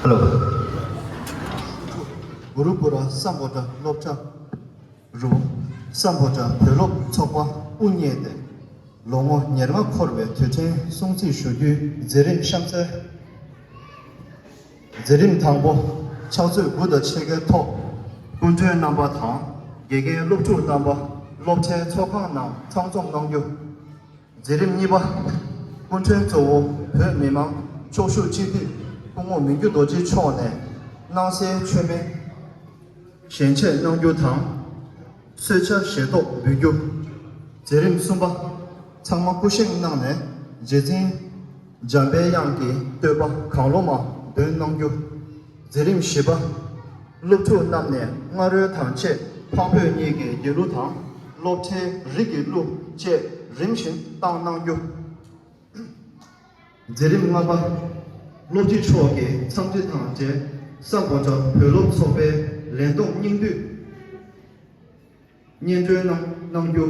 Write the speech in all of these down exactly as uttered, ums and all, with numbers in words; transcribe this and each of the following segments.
ཧ་ལོ། གུ་རུ་པུ་ར་སམ་བྷོ་ཊ་སློབ་གྲྭ་རུ། སམ་བྷོ་ཊ་བོད་སློབ་ཚོགས་པ་དབུ་བརྙེས་ཏེ་ལོ་ངོ་ཉེར་ལྔ་འཁོར་བའི་དུས་དྲན་སྲུང་བརྩི་ཞུ་རྒྱུའི་མཛད་རིམ་གཤམ་གསལ། མཛད་རིམ་དང་པོ། ཕྱག་ཚོད་དགུ་དང་ཕྱེད་ཀའི་ཐོག་སྐུ་མགྲོན་རྣམ་པ་དང་དགེ་རྒན་སློབ་ཕྲུག་རྣམ་པ་སློབ་གྲྭའི་ཚོགས་ཁང་ནང་ཚང་འཛོམས་གནང་རྒྱུ། མཛད་རིམ་གཉིས་པ། སྐུ་མགྲོན་གཙོ་བོ་བོད་མི་མང་ཕྱོགས་བཞུགས་སྤྱི་འཐུས་སྐུ་ངོ་མི་འགྱུར་རྡོ་རྗེ་མཆོག་ནས་སྣང་གསལ་མཆོད་མེ་ཞལ་འཆད་གནང་རྒྱུ་དང་། གསོལ་ཇ་ཞལ་ཏོག་འབུལ་རྒྱུ། མཛད་རིམ་གསུམ་པ། ཚང་མ་སྐུ་བཞེངས་གནང་ནས་རྗེ་བཙུན་འཇམ་པའི་དབྱངས་ཀྱི་བསྟོད་པ་གང་བློ་མ་འདོན་གནང་རྒྱུ། མཛད་རིམ་བཞི་པ། སློབ་ཕྲུག་རྣམས་ནས་སྔ་རོལ་དང་བཅས་འཕགས་བོད་གཉིས་ཀྱི་དགེ་ལུགས་དང་སློབ་གྲྭའི་རིགས་ཀྱི་གླུ་བཅས་རིམ་བཞིན་བཏང་གནང་རྒྱུ། མཛད་རིམ་ལྔ་པ། སློབ་སྤྱི་མཆོག་གིས་འཚམས་འདྲི་དང་འབྲེལ་སམ་བྷོ་ཊ་བོད་སློབ་ཚོགས་པའི་ལས་བསྡོམས་སྙིང་བསྡུས་སྙན་སྒྲོན་གནང་གནང་རྒྱུ།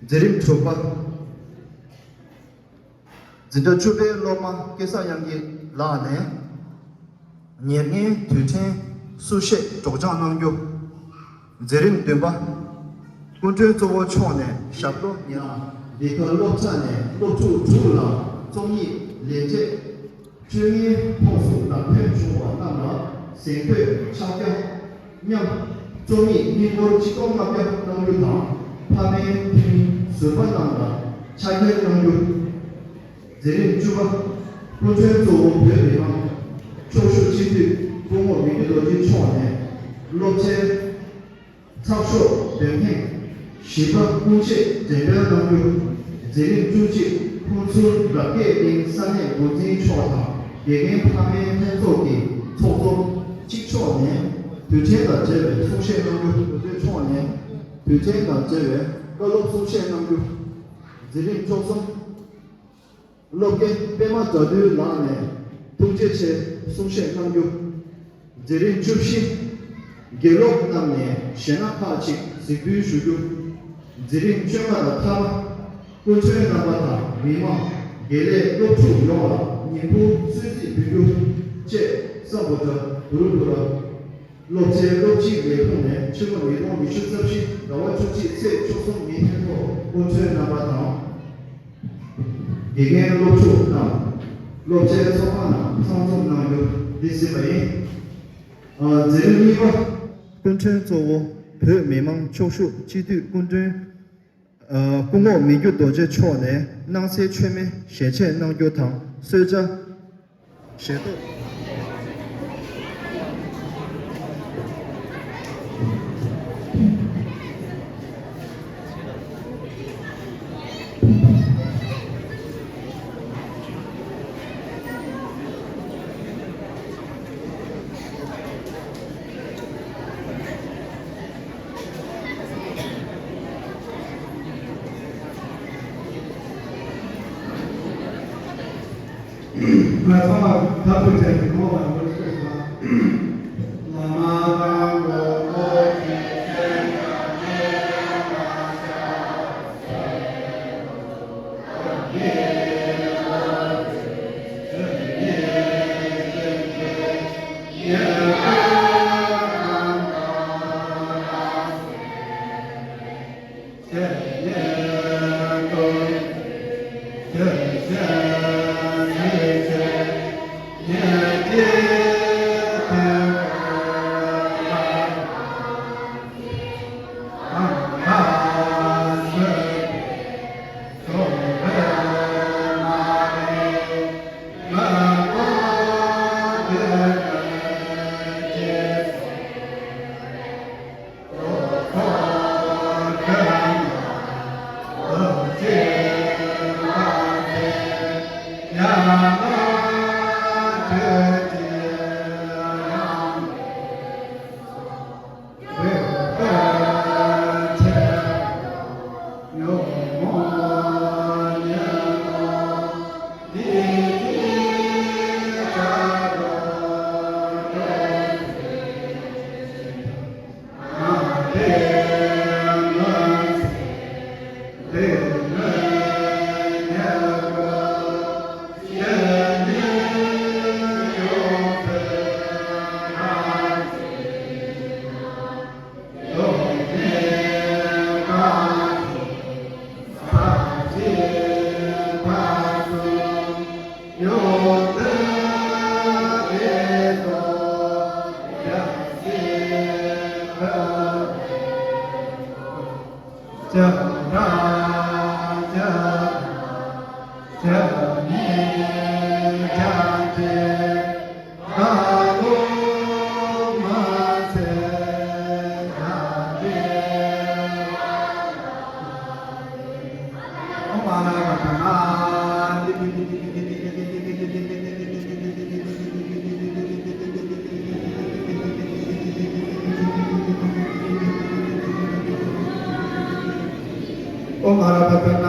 མཛད་རིམ་དྲུག་པ། འཛིན་གྲྭ་བཅུ་པའི་སློབ་མ་སྐལ་བཟང་དབྱངས་སྐྱིད་ལགས་ནས་ཉེར་ལྔའི་དུས་དྲན་གསུང་བཤད་སྒྲོག་སྦྱང་གནང་རྒྱུ། མཛད་རིམ་བདུན་པ། སྐུ་མགྲོན་གཙོ་བོ་མཆོག་ནས་ཞབས་བྲོ་ཉར། འདི་ག་སློབ་གྲྭ་ནས་སློབ་ཕྲུག་དྲུག་ལ་རྩོམ་ཡིག་ལས་འབྲས། སྤྱོད་ངན་ཕོངས་སུ་ལམ་སྟོན་བྱུང་བ་རྣམས་ལ་གཟེངས་བསྟོད་ཕྱག་རྒྱ་མཉམ། རྩོམ་ཡིག་དངུལ་སྒོར་ཆིག་སྟོང་ལྔ་བརྒྱ་གནང་རྒྱུ་དང་། ཕ་མའི་འཐུས་མི་ཟུར་པ་རྣམས་ལ་ཕྱག་འཁྱེར་གནང་རྒྱུ། མཛད་རིམ་བཅུ་པ། སྐུ་མགྲོན་གཙོ་བོ་བོད་མི་མང་ཕྱོགས་བཞུགས་སྤྱི་འཐུས་སྐུ་ངོ་མི་འགྱུར་རྡོ་རྗེ་མཆོག་ནས་སློབ་ཆེན་ཚགས་ཤོག་འདོན་ཐེངས་བཞི་པ་སྐུ་མཆེད་འགྲེམས་སྤེལ་གནང་རྒྱུ། མཛད་རིམ་བཅུ་གཅིག། ཁོང་ཚོའི་རབ་རྒྱས་གླིང་ས་གནས་འགོ་འཛིན་མཆོག་དང་དགེ་རྒན་ཕ་མའི་ལྷན་ཚོགས་ཀྱི་ཚོགས་གཙོ་གཅིག་མཆོག་ནས་དུས་དྲན་དང་འབྲེལ་བའི་གསུང་བཤད་གནང་རྒྱུ། དུས་དྲན་མཆོག་ནས་དུས་དྲན་དང་འབྲེལ་བའི་བཀའ་སློབ་གསུང་བཤད་གནང་རྒྱུ། མཛད་རིམ་བཅུ་གསུམ། སློབ་དགེ་པད་མ་དགྲ་འདུལ་ལགས་ནས་ཐུགས་རྗེ་ཆེ་གསུང་བཤད་གནང་རྒྱུ། མཛད་རིམ་བཅུ་བཞི། དགེ་སློབ་རྣམས་ནས་གཞས་སྣ་ཁག་ཅིག་གཟིགས་འབུལ་ཞུ་རྒྱུ། མཛད་རིམ་བཅོ་ལྔ་དང་ཐ་མ། སྐུ་མགྲོན་རྣམ་པ་དང་མི་མང་དགེ་ལས་སློབ་ཕྲུག་ཡོངས་ལ་ཉིན་གུང་གསོལ་ཚིགས་འབུལ་རྒྱུ་བཅས་སམ་བྷོ་ཊ་གུ་རུ་ཀུ་ལ། སློབ་ཆེན་སློབ་སྤྱིའི་ལས་ཁུངས་ནས་ཕྱི་ལོ་ཉིས་སྟོང་ཉི་ཤུ་རྩ་བཞི་ཟླ་བ་བཅུ་གཅིག་ཚེས་བཅུ་གསུམ་ཉིན་ཐོན་ཐོག་སྐུ་མགྲོན་རྣམ་པ་དང་། དགེ་རྒན་སློབ་ཕྲུག་དང་སློབ་ཆེན་ཚོགས་ཁང་ནང་ཚང་འཛོམས་གནང་རྒྱུ་འདི་གཟིགས་པ་ཡིན། ཨ། མཛད་རིམ་གཉིས་པ། སྐུ་མགྲོན་གཙོ་བོ་བོད་མི་མང་ཕྱོགས་བཞུགས་སྤྱི་འཐུས་སྐུ་མགྲོན། ཨ། སྐུ་ངོ་མི་འགྱུར་རྡོ་རྗེ་མཆོག་ནས་སྣང་གསལ་མཆོད་མེ་ཞལ་འཆད་གནང་རྒྱུ་དང་གསོལ་ཇ། ཞལ་ཏོག་ང་ཚང་མ་དགའ་པོ་བྱས་ཏེ་གོང་ལ་འགྲོ་ཆོག་ལ། བླ་མ་དང་དགོན་པོ་ཞིག་ཆེན་དང་ཆེན་ཡང་མ་ཤར། ཨོཾ་ཨ་ར་པ་ཏ་ན།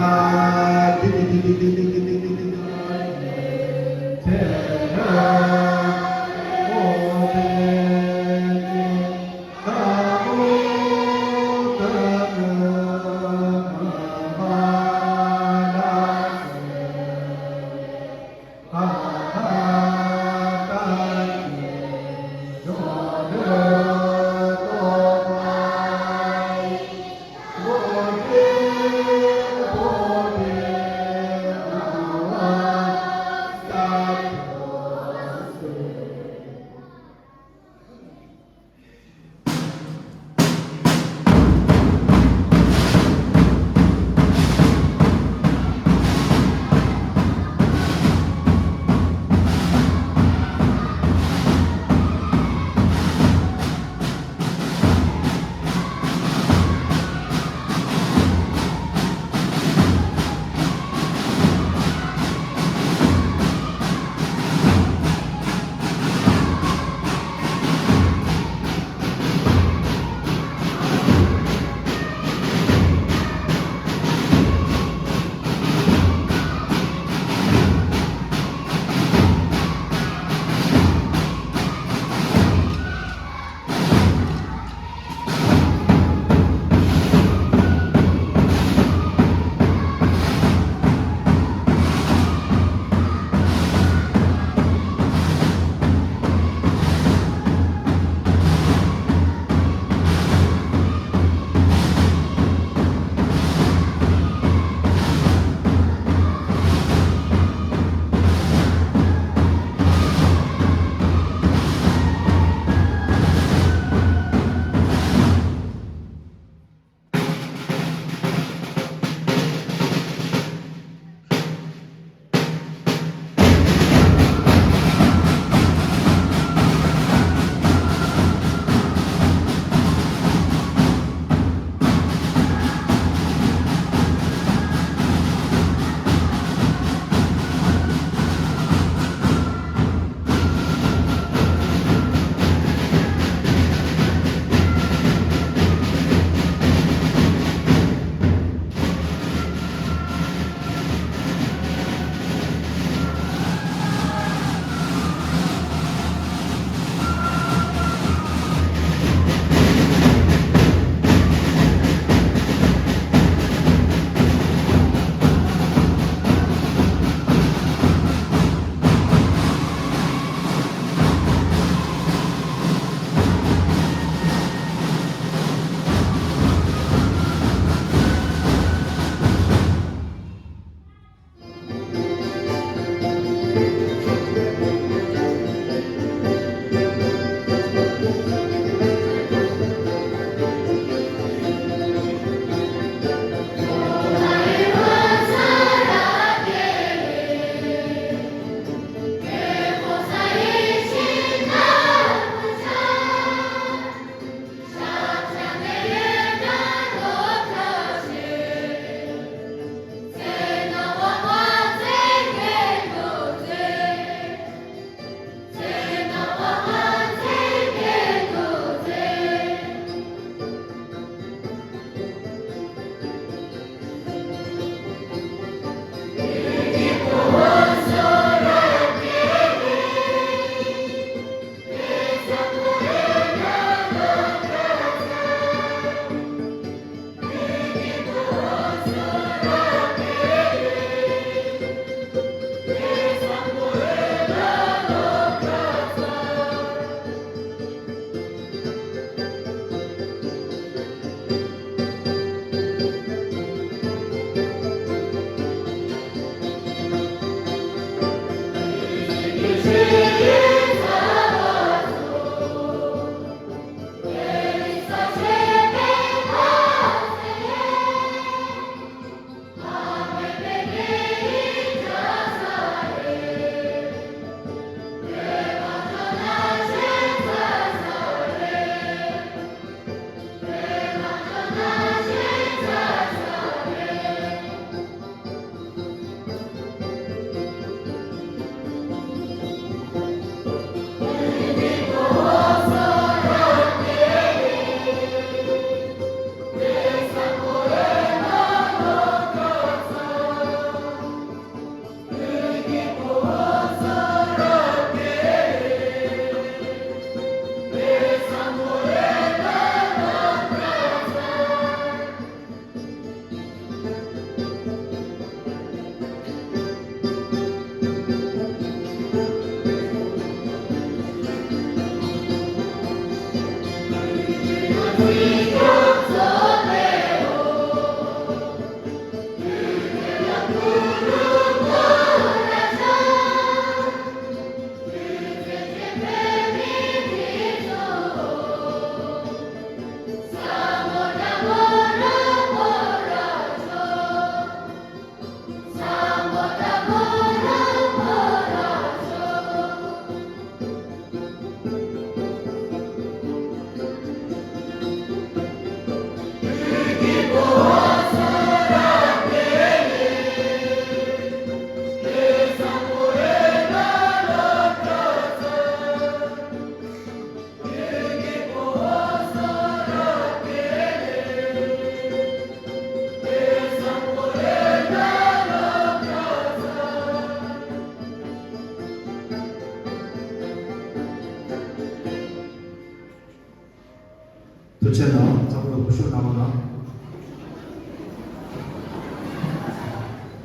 ཆེ་ནང་ཚོགས་པའི་སྐུ་ཞབས་རྣམ་པ་དང་།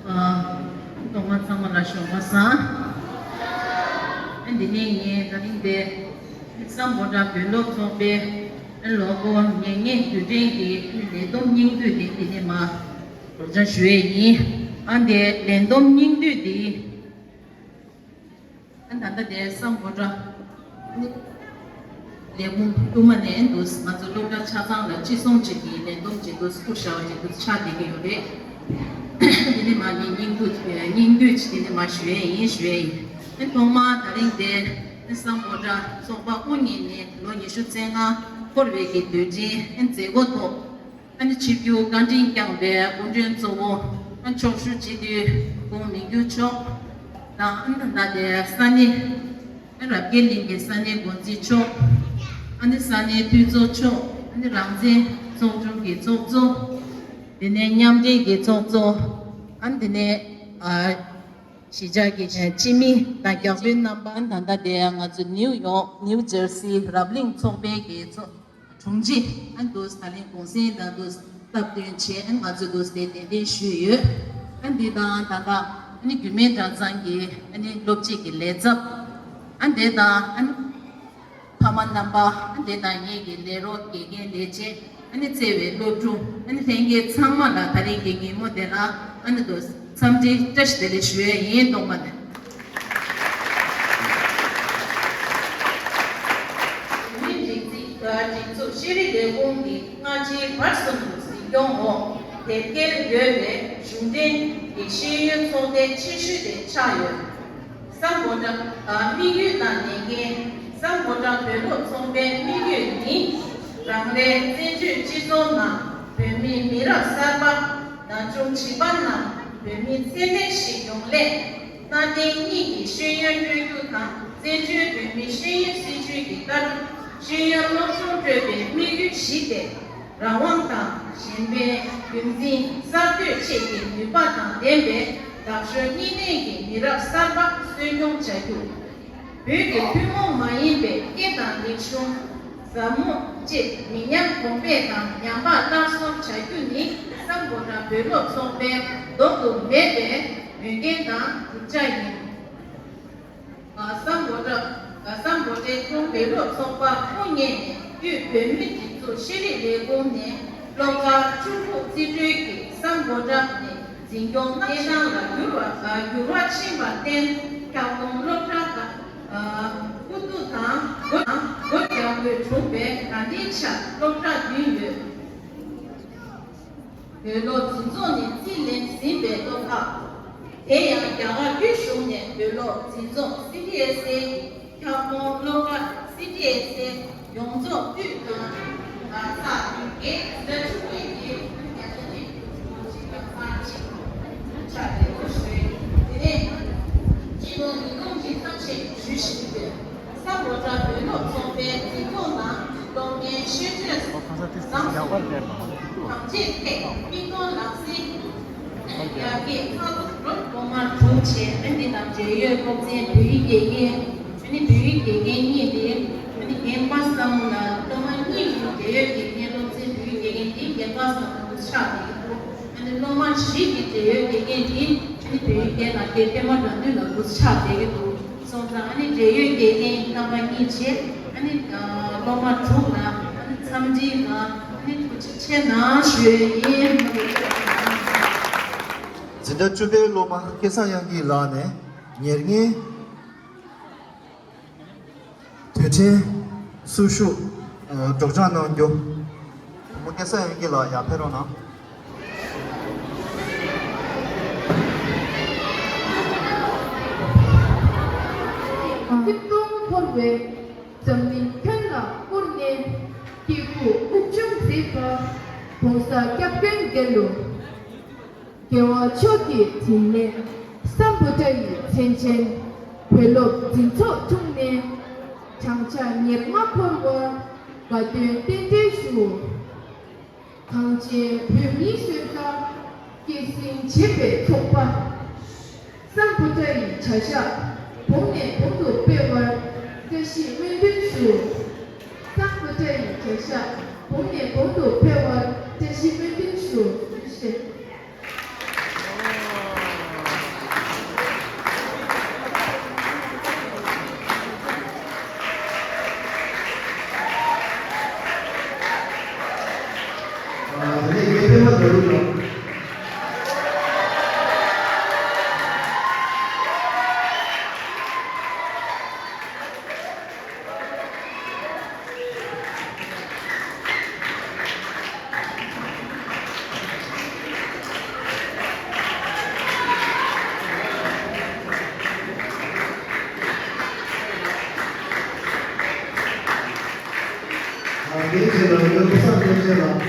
ཨ། ཐོག་མར་ཚང་མ་ལ་ཞོགས་པ་བཟང་། ཨ། འདི་ནས་ངས་ད་རིང་འདི་སམ་བྷོ་ཊ་བོད་སློབ་ཚོགས་པའི་ལོ་འཁོར་ཉེར་ལྔའི་དུས་དྲན་གྱི་ལས་བསྡོམས་སྙིང་བསྡུས་དེ་འདི་ནས་མར་སྒྲོག་སྦྱང་ཞུ་ཡས་ཡིན། ཨ། འདི་ལས་བསྡོམས་སྙིང་བསྡུས་འདི། ཨ། ད་ལྟ་དེ་སམ་བྷོ་ཊ་ནི་ལས་ཁུངས་དབུ་མ་ནས་འདུག་ང་ཚོ་སློབ་གྲྭ་ཆ་ཚང་ལ་ཅི་སོང་ཅིག་གི་ལས་བསྡོམས་ཅིག་འདུག་སྐུ་བཞག་ཅིག་འདུག་ཆགས་བསྡད་ཀྱི་ཡོད་རེད། དེ་ནས་མ་ངས་སྙིང་བསྡུས་སྙིང་བསྡུས་ཅིག་དེ་ནས་མ་ཞུ་ཡས་ཡིན་ཞུ་ཡས་ཡིན། ཨ། ཐོག་མར་ད་རིང་དེ་སམ་བྷོ་ཊ་ཚོགས་པ་དབུ་བརྙེས་ནས་ལོ་ཉི་ཤུ་རྩ་ལྔ་འཁོར་བའི་གི་དུས་དྲན་མཛད་སྒོ་ཐོག་ཨ་ནི་ཆིབས་བསྒྱུར་བཀའ་དྲིན་བསྐྱངས་པའི་སྐུ་མགྲོན་གཙོ་བོ་ཨ་ཕྱོགས་བཞུགས་སྤྱི་འཐུས་ཁོང་མི་འགྱུར་མཆོག་དང་། ཨ་ནི་ད་ལྟ་དེ་ས་གནས་ཨ་རབ་རྒྱས་གླིང་གི་ས་གནས་འགོ་འཛིན་མཆོག་ཨ་ནི་ས་གནས་འཐུས་ཚོགས་མཆོག་ཨ་ནི་རང་བཙན་ཚོགས་ཆུང་གི་ཚོགས་གཙོ། དེ་ནས་མཉམ་འབྲེལ་གྱི་ཚོགས་གཙོ། ཨ་ནི་དེ་ནས་ཨ་གཞིས་ཆགས་ཀྱི་སྤྱི་མི་དང་བརྒྱུད་འཕྲིན་རྣམ་པ། ཨ་ནི་ད་ལྟ་དེ་ང་ཚོ་ནིའུ་ཡོག་ནིའུ་ཇར་སི་རབ་གླིང་ཚོགས་པའི་གི་ཚོགས་དྲུང་ཆེ། ཨ་ནི་འདུག་ད་ལན་གུང་སེང་དང་འདུག་སྟབས་བསྟུན་བྱས། ཨ་ནི་ང་ཚོས་འདུག་དེ་གདན་འདྲེན་ཞུས་ཡོད། ཨ་ནི་འདི་དང་ད་ལྟ་ཨ་ནི་རྒྱུད་སྨད་གྲྭ་ཚང་གི་ཨ་ནི་སློབ་སྤྱི་གི་ལས་ཚབ། ཨ་ནི་དེ་དང་ཨ་ནི་ཕ་མ་རྣམ་པ། ཨ་ནི་དེ་དང་ངེད་ཀྱི་ལས་རོགས་དགེ་རྒན་ལས་བྱེད། ཨ་ནི་བརྩེ་བའི་སློབ་ཕྲུག་ཨ་ནི་ལྷན་རྒྱས་ཚང་མ་ལ་ད་རིང་གི་ཉིན་མོ་དེ་ལ་ཨ་ནི་འདུག་འཚམས་འདྲི་བཀྲ་ཤིས་བདེ་ལེགས་ཞུ་ཡས་ཡིན། ཐོག་མ་ནས། བོད་མིའི་སྒྲིག་འཛུགས་སྒྲིག་འཛུགས་ཤེས་རིག་ལས་ཁུངས་ཀྱི་སྔ་ཕྱིའི་བར་གསུམ་དུ་འཛིན་སྐྱོང་འོག་དེབ་སྐྱེལ་ཡོད་པའི་གཞུང་འབྲེལ་གྱི་ཤེས་ཡོན་ཚོགས་སྡེ་ཆེ་ཤོས་དེ་ཆགས་ཡོད། སམ་བྷོ་ཊ་དམིགས་ཡུལ་དང་ལས་འགན། སམ་བྷོ་ཊ་བོད་སློབ་ཚོགས་པའི་དམིགས་ཡུལ་ནི། རང་རེའི་བཙན་བྱོལ་སྤྱི་ཚོགས་ནང་བོད་མིའི་མི་རབས་གསར་པ་ན་ཆུང་བྱིས་པ་རྣམས་བོད་མི་ཚད་ལྡན་ཞིག་ཡོང་སླད། གནའ་དེང་གཉིས་ཀྱི་ཤེས་ཡོན་སྤྲོད་རྒྱུ་དང་། བཙན་བྱོལ་བོད་མིའི་ཤེས་ཡོན་སྲིད་བྱུས་ཀྱི་ལྟ་གྲུབ་ཤེས་ཡོན་སློབ་སྦྱོང་སྤྲོད་པའི་དམིགས་ཡུལ་བཞི་སྟེ། རང་དབང་དང་གཞན་ཕན། རྒྱུན་འཛིན། གསར་གཏོད་བཅས་ཀྱི་ནུས་པ་དང་ལྡན་པའི་ལྡབ་ཞོ་གཉིས་ལྡན་གྱི་མི་རབས་གསར་པ་གསོ་སྐྱོང་བྱ་རྒྱུ། བོད་ཀྱི་ཐུན་མོང་མ་ཡིན་པའི་སྐད་དང་རིག་གཞུང་། ཟབ་མོ་བཅས་མི་ཉམས་གོང་སྤེལ་དང་ཉམས་པ་སླར་གསོ་བྱ་རྒྱུ་ནི་སམ་བྷོ་ཊ་བོད་སློབ་ཚོགས་པའི་ལྡོག་ཏུ་མེད་པའི་འོས་འགན་དང་བསྒྲུབ་བྱ་ཡིན། སམ་བྷོ་ཊ། སམ་བྷོ་ཊའི་ཁོང་བོད་སློབ་ཚོགས་པ་དབུ་བརྙེས་ནས་དབུས་བོད་མིའི་སྒྲིག་འཛུགས་ཤེས་རིག་ལས་ཁུངས་ནས་སློབ་མཁར་བཅུ་དྲུག་རྩིས་སྤྲོད་ཀྱིས་སམ་བྷོ་ཊ་ནས་འཛིན་སྐྱོང་སྣེ་ཤང་ལ་འགྱུར་བ་འགྱུར་བ་ཕྱིན་པར་བརྟེན། ཁྱབ་ཁོངས་སློབ་གྲྭ་དང་སྐུ་གདུང་དང་སྒོ་དང་སྒོ་རྒྱག་དགོས་བྱུང་བས། ད་ལྟའི་ཆར་སློབ་གྲྭ་བདུན་ཡོད། བོད་སློབ་འཛིན་ཚོགས་ནས་རྩིས་ལེན་ཟིན་པའི་སློབ་ཁག་དེ་ཡང་རྒྱ་གར་དབུས་གཞུང་ནས་བོད་སློབ་འཛིན་ཚོགས་སི་ཊི་ཨེས་ཨེ་ཁྱབ་ཁོངས་སློབ་གྲྭ་སི་ཊི་ཨེས་ཨེ་ཡོངས་རྫོགས་དབུས་དང་ས་བརྒྱད་ཟླ་བཅུ་གཉིས་ཀྱི་ཆིག་སྟོང་ཉིས་སྟོང་ཉིས་སྟོང་ཉིས་སྟོང་ཉིས་སྟོང་ཉིས་སྟོང་ཞེས་ཞུ་བཞིན་པའི། ས་མོ་ཊ་བོད་སློབ་ཚོགས་པའི་འཛིན་སྐྱོང་ནང་སློབ་གཉེར་ཤེས་བྱ་བཟང་སུ། ཐམས་ཅད་ཐད་མིག་མཐོང་ལག་ཟིན་ཡར་རྒྱས་ཚགས་ཚུད་འགྲོ། སློབ་མ་དྲུག་བྱས། ཨ་ནི་དང་འབྲེལ་ཡོད་སློབ་ཚན་བོད་ཡིག་དགེ་རྒན། ཨ་ནི་བོད་ཡིག་དགེ་རྒན་གཉིས་ཏེ། ཨ་ནི་རྒན་པ་སམ་ལ་སློབ་མ་གཉིས་ཀྱི་འབྲེལ་ཡོད་དགེ་རྒན། སློབ་ཚན་བོད་ཡིག་དགེ་རྒན་དེ་རྒན་པ་སམ་ལ་ཆགས་ཏེ་འདུག་ཨ་ནི་སློབ་མ་བཞི་གི་འབྲེལ་ཡོད་དགེ་རྒན་དེ་ཨ་ནི་བོད་ཡིག་རྒན་ལགས་དེ་པད་མ་དགྲ་འདུལ་ལགས་འདུག་ཆགས་བསྡད་ཀྱི་འདུག་སོང་ཙང་ཨ་ནི་འབྲེལ་ཡོད་དགེ་རྒན་རྣམ་པ་གཉིས་བྱས། ཨ་ནི་སློབ་མ་དྲུག་ལ་ཨ་ནི་འཚམས་འདྲི་དང་ཨ་ནི་ཐུགས་རྗེ་ཆེ་གནང་ཞུ་ཡས་ཡིན། འཛིན་གྲྭ་བཅུ་པའི་སློབ་མ་སྐལ་བཟང་དབྱངས་སྐྱིད་ལགས་ནས་ཉེར་ལྔའི་དུས་དྲན་གསོལ་ཞུགས་སྒྲོག་སྦྱང་གནང་རྒྱུ། བུ་མོ་སྐལ་བཟང་དབྱངས་སྐྱིད་ལགས་ཡར་ཕེབས་རོགས་གནང་། ཐིམ་ཀྲུང་འཁོར་བའི་འཛམ་གླིང་ཁྱོན་ལ་བསྐོར་ནས། སྐྱེ་དགུ་དབུགས་དབྱུང་མཛད་པ། ༸གོང་ས་༸སྐྱབས་མགོན་རྒྱལ་བའི་དབང་ཕྱུག་གི་དྲིན་ལས། སམ་བྷོ་ཊ་ཡི་མཚན་ཅན་བོད་སློབ་འཛིན་ཚོགས་དྲུང་ནས། བགྲང་བྱ་ཉེར་ལྔ་འཁོར་བར་དགའ་སྟོན་རྟེན་འབྲེལ་ཞུ། གངས་ཅན་བོད་མིའི་སྲོལ་ལྟར་སྐྱེད་སྲིང་བྱེད་པའི་ཚོགས་པ། སམ་བྷོ་ཊ་ཡི་བྱ་གཞག་གོང་ནས་གོང་དུ་སྤེལ་བར་བཀྲ་ཤིས་སྨོན་འདུན་ཞུ། སམ་བྷོ་ཊ་ཡི་བྱ་གཞག་ གོང་ནས་གོང་དུ་འཕེལ་བར་བཀྲ་ཤིས་སྨོན་འདུན་ཞུ། ཐུགས་རྗེ་ཆེ། ཨ། དེ་ནས་ངའི་པད་མ་རྡོ་རུ་དང་། ཨ། དེའི་རྗེས་ལ་ཡོད་པ་སངས་རྒྱས་ལགས།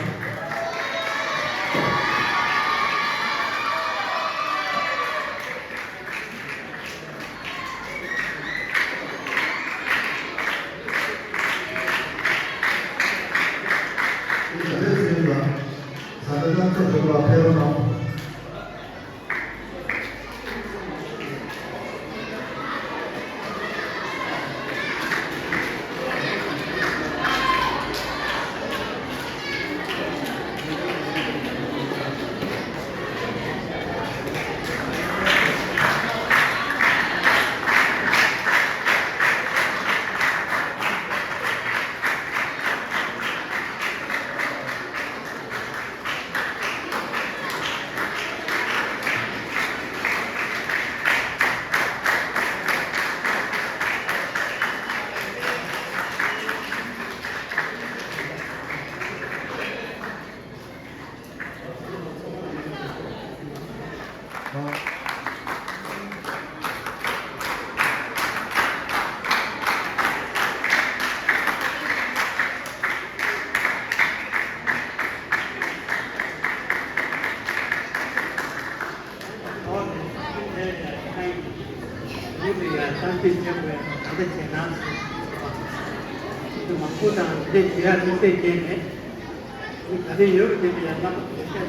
ད་རེས་ཡོད་པའི་དེ་ལ་མ་གཏོགས་དེ་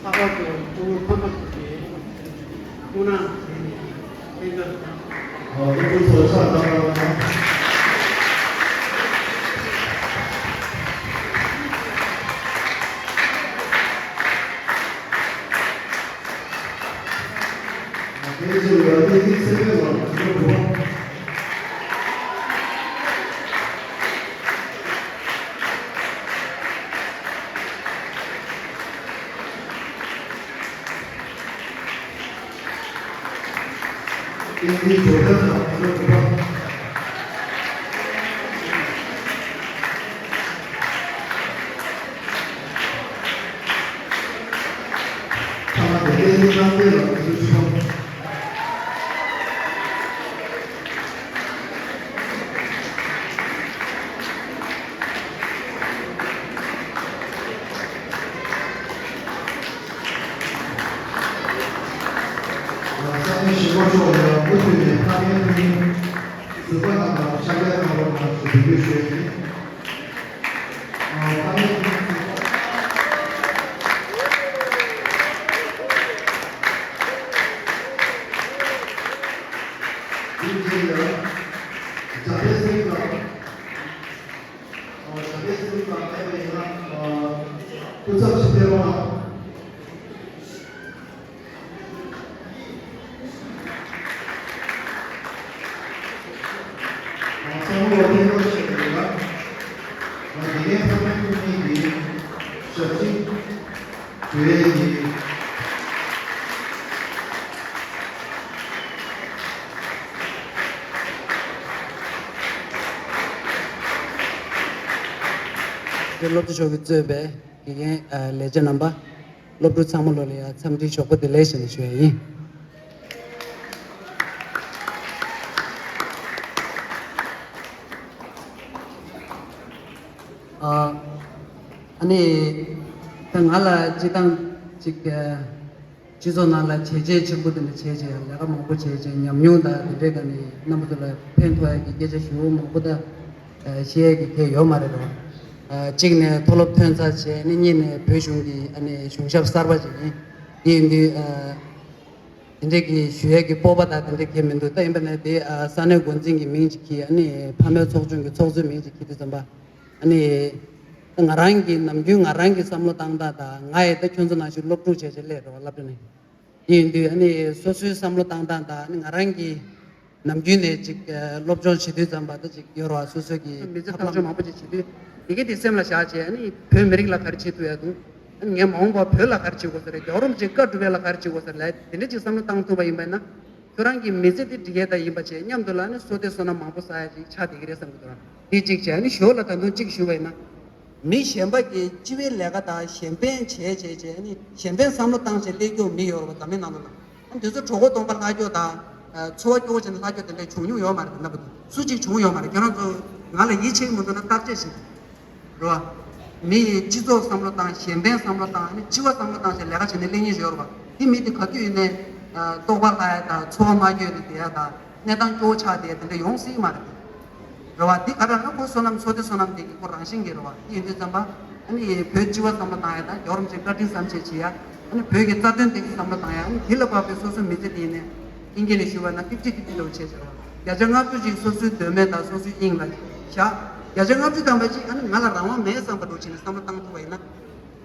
ལྷག་པར་དུ་གཙོ་བོ་ཕ་མ་ཚོ་གིས་ཐུགས་སྣང་བྱས་ནས་ཕན་ཐོགས་དང་། ཨོ། སློབ་ཕྲུག་ཚོ་ཕྱག་བརྐྱངས་གནང་། དེའི་རྗེས་ལ་དེ་ནི་སེ་བན་ལགས་ཇོ་བོ། ཏིང་འཛིན་ཇོ་བོ་དང་ཇོ་བོ། ཐ་མ་དེ་བསྟན་འཛིན་རྣམ་རྒྱལ་ལགས་ཀྱི་གསུང་ཆོས། ས་གནས་གཞིས་མོལ་ཕྱོགས་ལ་མུ་མཐུད་ནས་ཕ་མའི་ཐུགས་སྨོན་གཟིགས་པ་རྣམས་དང་ཕྱག་ལས་གནང་རོགས་གནང་ཞེས་འབོད་སྐུལ་ཞུ་ཡ་ཡིན། ཨ། ཕ་མའི་ཐུགས་སྨོན་གཟིགས་པ། དེའི་རྗེས་ལ་ཇ་པེ་སེང་ལགས། ཨ། ཇ་པེ་སེང་ལགས་མེད་པ་ཡིན་ན། ཨ། སྐུ་ཚབ་ཅིག་ཕེབས་རོགས་གནང་། ཨ། བསམ་བློ་བཏང་རོགས་བྱེད་དགོས་ལ། ཨ། དགེ་རྒན་ཚང་མའི་ཐུགས་ཉིད་ཀྱི་ཞབས་ཕྱི་ཞུ་ཡས་ཡིན། དེ་སློབ་སྤྱི་མཆོག་གིས་གཙོས་པའི་དགེ་རྒན། ཨ། ལས་བྱེད་རྣམ་པ། སློབ་ཕྲུག་ཚང་མ་ལོ་ལ་ཡང་འཚམས་འདྲིའི་ཞོགས་པ་བདེ་ལེགས་ཞེས་ནས་ཞུ་ཡ་ཡིན། ཨ། ཨ་ནི་ད་ང་ལ་སྤྱི་བཏང་ཅིག་ཨ། སྤྱི་ཚོགས་ནང་ལ་བྱས་རྗེས་ཆེན་པོ་དེ་འདྲ་བྱས་བྱས། ལས་ཀ་མང་པོ་བྱས་བྱས། ཉམས་མྱོང་དང་དེ་འདྲའི་སྒང་ནས་རྣམ་པ་ཚོ་ལ་ཕན་ཐོགས་ཡ་གི་སྐད་ཆ་ཞུ་མང་པོ་ད་བཤད་ཡ་གི་གལ་ཡོད་མ་རེད་རོ། ཨ། གཅིག་ནས་མཐོ་སློབ་ཐོན་ཚར་བྱས་ནས། གཉིས་ནས་བོད་གཞུང་གི་ཨ་ནི་གཞུང་ཞབས་གསར་པ་ཅིག་ཡིན། དེ་ཡིན་དུས། ཨ། དེ་འདྲས་ཀྱི་ཞུ་ཡས་ཀྱི་སྤོབས་པ་དང་དེ་འདྲས་གང་ཡང་མི་འདུག་ད་ཡིན་པ་ན་དེ། ཨ། ས་གནས་འགོ་འཛིན་གྱི་མིང་ཅིག་གིས། ཨ་ནི་ཕ་མའི་ཚོགས་ཆུང་གི་ཚོགས་གཙོའི་མིང་ཅིག་གིས་དེ་ཙམ་པ། ཨ་ནི་ད་ ང་རང་གི་ནམ་རྒྱུན་ང་རང་གི་བསམ་བློ་བཏང་སྟངས་དང་། ང་ཡི་ད་ཁྱོད་ཚོ་ནང་བཞིན་སློབ་ཕྲུག་བྱས་བྱས་སླེབས་རེད་བ། སློབ་གྲྭ་ནས། དེ་ཡིན་དུས་ཨ་ནི་སོ་སོའི་བསམ་བློ་བཏང་སྟངས་དང་། ཨ་ནི་ང་རང་གི་ནམ་རྒྱུན་ནས་ཅིག་སློབ་སྦྱོང་བྱེད་དུས་ཙམ་པ་ད་ཅིག་ཡོད་རེད་བ། སོ་སོ་གི་མི་ཚེ་ཐབས་ལམ་ཐག་གཅོད་མང་པོ་ཅིག་བྱེད་དུས་དེ་གའི་དེ་སེམས་ལ་བཞག་བྱས། ཨ་ནི་བོད་མི་རིགས་ལ་ག་རེ་བྱེད་ཐུབ་ཡ་འདུག་ཨ་ནི་ངས་མ་འོངས་པར་བོད་ལ་ག་རེ་བྱེད་དགོས་ས་རེད། རྒྱལ་བ་རིན་པོ་ཆེ་བཀའ་སྒྲུབ་ཡ་ལ་ག་རེ་བྱེད་དགོས་ས་རེད་ལབ། དེ་འདྲ་ཅིག་བསམ་བློ་བཏང་ཐུབ་པ་ཡིན་པ་ཡིན་ན། ཁྱོད་རང་གི་མི་ཚེ་འདི་འགྲིག་ཡས་ད་ཡིན་པ་བྱས། མཉམ་དུ་ལ་ནི་བསོད་བདེ་བསོད་ནམས་མང་པོ་བསགས་ཡ་ཅིག་ཆགས་བསྡད་ཀྱི་རེད་བསམ་གྱི་འདུག་ར། འདི་གཅིག་བྱས། ཨ་ནི་ཞོར་ལ་ད་དུང་གཅིག་ཞུ་བ་ཡིན་ན། མི་གཞན་པ་གིས་སྤྱི་བའི་ལས་ཀ་དང་གཞན་ཕན་བྱས་བྱས་བྱས། ཨ་ནི་གཞན་ཕན་བསམ་བློ་བཏང་བྱས་སླེབས་ཀྱོག་མི་ཡོད་རེད་བ། འཛམ་གླིང་ནང་ལོགས་ལ། ཨ་ནི་དེ་ཚོ་གྲོད་ཁོག་སྟོང་པ་ལྷག་ཀྱོག་དང་། ཨ། འཚོ་བ་སྐྱོ་བོ་བྱས་ནས་ལྷག་ཀྱོག་དེ་འདྲ་བྱུང་མྱོང་ཡོད་མ་རེད། དེ་འདྲ་པོ་སུ་གཅིག་བྱུང་ཡོད་མ་རེད། ཁྱེད་རང་ཚོ་ང་ལ་ཡིད་ཆེས་མི་འདུག་ན་བརྟག་དཔྱད་བྱེད། རེད་བ། མི་ཡི་སྤྱི་ཚོགས་བསམ་བློ་བཏང་། གཞན་ཕན་བསམ་བློ་བཏང་། ཨ་ནི་སྤྱི་བ་བསམ་བློ་བཏང་བྱས་ལས་ཀ་བྱས་ནས་སླེབས་མཁན་ཞིག་ཡོད་རེད་བ། དེ་མི་དེ་ག་དུས་ཡིན་ནའི་ཨ་ལྟོགས་པ་ལྷག་ཡ་དང་། འཚོ་བ་མ་འཁྱོལ་ནས་བསྡད་ཡ་དང་། གནས་སྟངས་སྐྱོ་བོ་ཆགས་བསྡད་ཡ་དེ་འདྲ་ཡོང་སྲིད་མ་རེད། རེད་བ། འདི་ག་རེ་ལབ་ན་ཁོ་བསོད་ནམས། བསོད་བདེ་བསོད་ནམས་དེ་གི་ཁོ་རང་བཞིན་གྱིས་རེད་བ། དེ་ཡིན་དུས་ཙམ་པ་ཨ་ནི་བོད་སྤྱི་བ་བསམ་བློ་བཏང་ཡ་དང་། རྒྱལ་བ་རིན་པོ་ཆེ་བཀའ་དྲིན་བསམ་ཤེས་བྱེད་ཡ། ཨ་ནི་བོད་ཀྱི་རྩ་དོན་དེ་བསམ་བློ་བཏང་ཡ། ཨ་ནི་དེ་ལ་དཔག་པའི་སོ་སོའི་མི་ཚེ་དེ་ཡིན་ནའི་ཨིན་སྐད་ནས་ཞུས་པ་ན་ཕིབ་ཊི་ཕིབ་ཊི་འདྲ་བོ་བྱས་བྱས་རེད་བ། བརྒྱ་ཆ་ལྔ་བཅུ་ཞིག་སོ་སོའི་འདོད་མོས་དང་སོ་སོའི་དབྱིངས་ལ་བཞག་བརྒྱ་ཆ་ལྔ་བཅུ་ཐམ་པ་ཅིག་ཨ་ནི་ང་ལ་རང་དབང་མེད་བསམ་པ་འདྲ་བོ་བྱས་ནས་བསམ་བློ་བཏང་ཐུབ་པ་ཡིན་ན།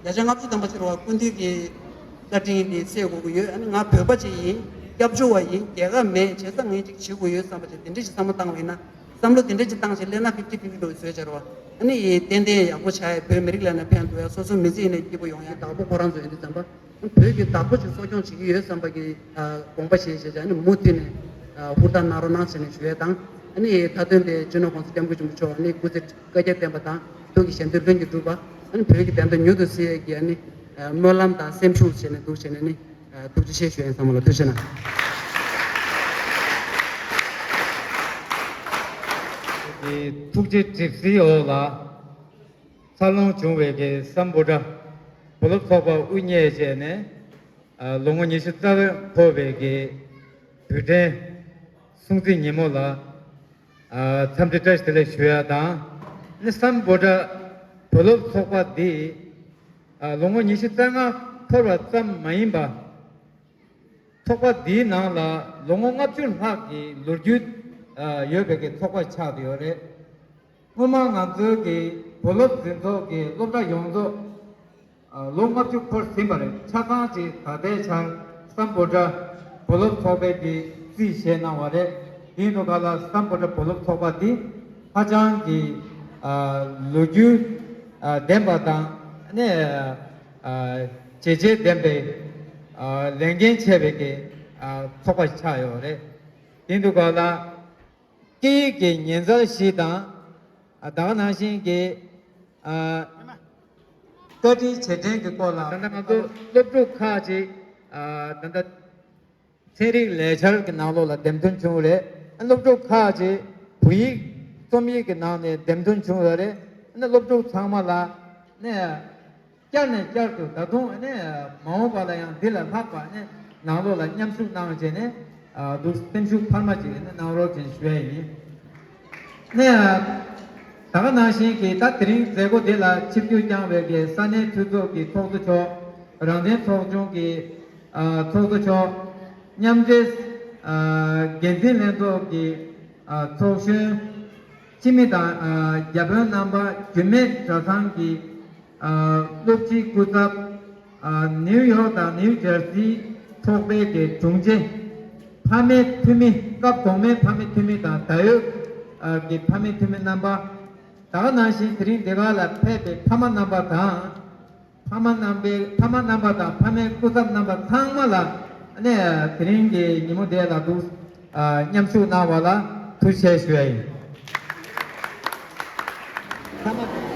བརྒྱ་ཆ་ལྔ་བཅུ་ཐམ་པ་ཅིག་རེད་བ། སྐུ་མདུན་གྱི་བཀའ་དྲིན་དེ་སེལ་དགོས་ཀྱི་ཡོད། ཨ་ནི་ང་བོད་པ་ཅིག་ཡིན། སྐྱབས་བཅོལ་བ་ཡིན། རྒྱལ་ཁབ་མེད། བྱས་ཙང་ངས་ཅིག་བྱེད་དགོས་ཡོད་བསམ་པ་ཅིག་དེ་འདྲ་ཞིག་བསམ་བློ་བཏང་བ་ཡིན་ན། བསམ་བློ་དེ་འདྲ་ཅིག་བཏང་བྱས་སླེབས་ན་ཕིབ་ཊི་ཕིབ་ཊི་འདྲ་བོ་བཟོས་བྱས་རེད་བ། ཨ་ནི་ཏན་ཏན་ཡག་པོ་ཆགས་ཡ། བོད་མི་རིགས་ལ་ཡིན་ན་ཕན་ཐོགས་ཡ། སོ་སོའི་མི་ཚེ་ཡིན་ན་སྐྱིད་པོ་ཡོང་ཡ། བདག་པོ་ཁོ་རང་ཚོ་ཡིན་དུས་ཙམ་པ། བོད་ཀྱི་བདག་པོ་ཅིག་གསོ་སྐྱོང་བྱེད་ཀྱི་ཡོད་བསམ་པ་གི་ཨ་དགོངས་པ་བཞེས་བྱས་བྱས། ཨ་ནི་མུ་མཐུད་ནས་ཨ་ཧུར་ཐག་གནང་རོགས་གནང་ཟེར་ནས་ཞུ་ཡས་དང་། ཨ་ནི་མཐའ་དོན་དེ་སྤྱི་ནོར་༸གོང་ས་༸སྐྱབས་མགོན་ཆེན་པོ་མཆོག་ཨ་ནི་སྐུ་ཚེ་བསྐལ་བརྒྱར་བརྟན་པ་དང་། ཐུགས་ཀྱི་བཞེད་དོན་ལྷུན་གྱིས་གྲུབ་པ། ཨ་ནི་བོད་ཀྱི་བདེན་དོན་མྱུར་དུ་གསལ་ཡས་ཀྱི་ཨ་ནི་ཨ་སྨོན་ལམ་དང་སེམས་ཤུགས་བྱས་ནས་འདུག་བྱས་ནས་ནི་ཨ་ཐུགས་རྗེ་ཆེ་ཞུ་ཡས་ཡིན། ཚང་མ་ལ་ཐུགས་རྗེ་གནང་། ཐུགས་རྗེ་གྲིབ་བསིལ་འོག་ལ། འཚར་ལོངས་བྱུང་བའི་གི་སམ་བྷོ་ཊ་བུ་སློབ་ཚོགས་པ་དབུ་བརྙེས་བྱས་ནས། ཨ་ལོ་ངོ་ཉི་ཤུ་རྩ་བར་འཁོར་བའི་གི་དུས་དྲན་སྲུང་བརྩི་ཉིན་མོ་ལ། ཨ་འཚམས་འདྲི་བཀྲ་ཤིས་བདེ་ལེགས་ཞུ་ཡ་དང་། ནི་སམ་བྷོ་ཊ་བུ་སློབ་ཚོགས་པ་འདི་ཨ་ལོ་ངོ་ཉི་ཤུ་རྩ་ལྔ་འཁོར་བ་ཙམ་མ་ཡིན་པ། ཚོགས་པ་འདིའི་ནང་ལ་ལོ་ངོ་ལྔ་བཅུ་ལྷག་གི་ལོ་རྒྱུས་ཨ་ཡོད་པའི་གི་ཚོགས་པ་ཆགས་བསྡད་ཡོད་རེད། སྔོན་མ་ང་ཚོའི་གི་བུ་སློབ་འཛིན་ཚོགས་ཀྱི་སློབ་གྲྭ་ཡོངས་རྫོགས་ཨ་ལོ་ལྔ་བཅུ་འཁོར་ཟིན་པ་རེད། ཆ་ཚང་ཅིག་ད་ལྟའི་ཆར་སམ་བྷོ་ཊ་བུ་སློབ་ཚོགས་པའི་གི་རྩིས་བཞེས་གནང་བ་རེད། དེའི་ནང་ག་ལ་སམ་བྷོ་ཊ་བུ་སློབ་ཚོགས་པ་འདི་ཧ་ཅང་གི་ཨ་ལོ་རྒྱུས་ཨ་ལྡན་པ་དང་། ནས་ཨ་བྱས་རྗེས་ལྡན་པའི་ཨ་ལས་འགན་ཆེ་བའི་གི་ཨ་ཚོགས་པ་ཆགས་ཡོད་རེད། དེ་འདུག་ག་ལ། སྐད་ཡིག་གི་ཉེན་ཚབས་ཤིག་དང་། ཨ་ད་ག་ནང་བཞིན་གྱི་ཨ་བཀའ་དྲིན་རྗེས་དྲན་གྱི་སྐོར་ལ། ད་ལྟ་ང་ཚོ་སློབ་ཕྲུག་ཁག་ཅིག་ཨ་ད་ལྟ་ཚན་རིག་ལས་འཆར་གྱི་ནང་ལོགས་ལ་འདེམས་ཐོན་བྱུང་རེད། སློབ་ཕྲུག་ཁག་ཅིག་བོད་ཡིག་རྩོམ་ཡིག་གི་ནང་ནས་འདེམས་ཐོན་བྱུང་ཡོད་རེད། ཨ་ནི་སློབ་ཕྲུག་ཚང་མ་ལ་ནས་བསྐྱར་ནས་བསྐྱར་དུ་ད་དུང་ནས་མ་འོངས་པ་ལ་ཡང་འདི་ལས་ལྷག་པ་ནས་ནང་ལོགས་ལ་མཉམ་ཞུགས་གནང་བྱས་ནས་ཨ་འདུག་སེམས་ཤུགས་འཕར་མ་ཅིག་ནས་གནང་རོགས་ཅེས་ཞུ་ཡ་ཡིན། ནས་ད་ག་ནང་བཞིན་གྱི་ད་དེ་རིང་མཛད་སྒོ་འདི་ལ་ཆིབས་བསྒྱུར་བསྐྱངས་པའི་གི་ས་གནས་འཐུས་ཚོགས་ཀྱི་ཚོགས་གཙོ་མཆོག་རང་བཙན་ཚོགས་ཆུང་གི་ཨ་ཚོགས་གཙོ་མཆོག་མཉམ་འབྲེལ་ཨ་འགན་འཛིན་ལྷན་ཚོགས་ཀྱི་ཨ་ཚོགས་གཞོན། སྤྱི་མི་དང་ཨ་བརྒྱ་དཔོན་རྣམ་པ། རྒྱུད་སྨད་གྲྭ་ཚང་གི་ཨ་སློབ་སྤྱི་སྐུ་ཚབ། ཨ་ནིའུ་ཡོག་དང་ནིའུ་ཇར་སིའི་ཚོགས་པའི་གི་དྲུང་ཆེ། ཕ་མའི་འཐུས་མི། སྐབས་གོང་མའི་ཕ་མའི་འཐུས་མི་དང་ད་ཡོད་ཨ་གི་ཕ་མའི་འཐུས་མི་རྣམ་པ། ད་ག་ནང་བཞིན་དེ་རིང་འདི་ག་ལ་ཕེབས་པའི་ཕ་མ་རྣམ་པ་དང་། ཕ་མ་རྣམ་པའི་ཕ་མ་རྣམ་པ་དང་ཕ་མའི་སྐུ་ཚབ་རྣམ་པ་ཚང་མ་ལ་ནས་དེ་རིང་གི་ཉིན་མོ་དེ་ལ་འདུག་ཨ་མཉམ་ཞུགས་གནང་བ་ལ་ཐུགས་རྗེ་ཆེ་ཞུ་ཡ་ཡིན། ཕ་མ།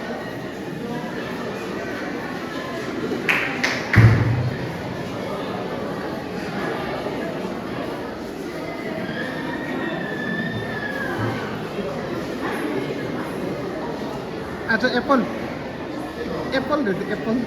ཨ་ཙི་ཨེ་པོལ། ཨེ་པོལ་རེད། ཨེ་པོལ།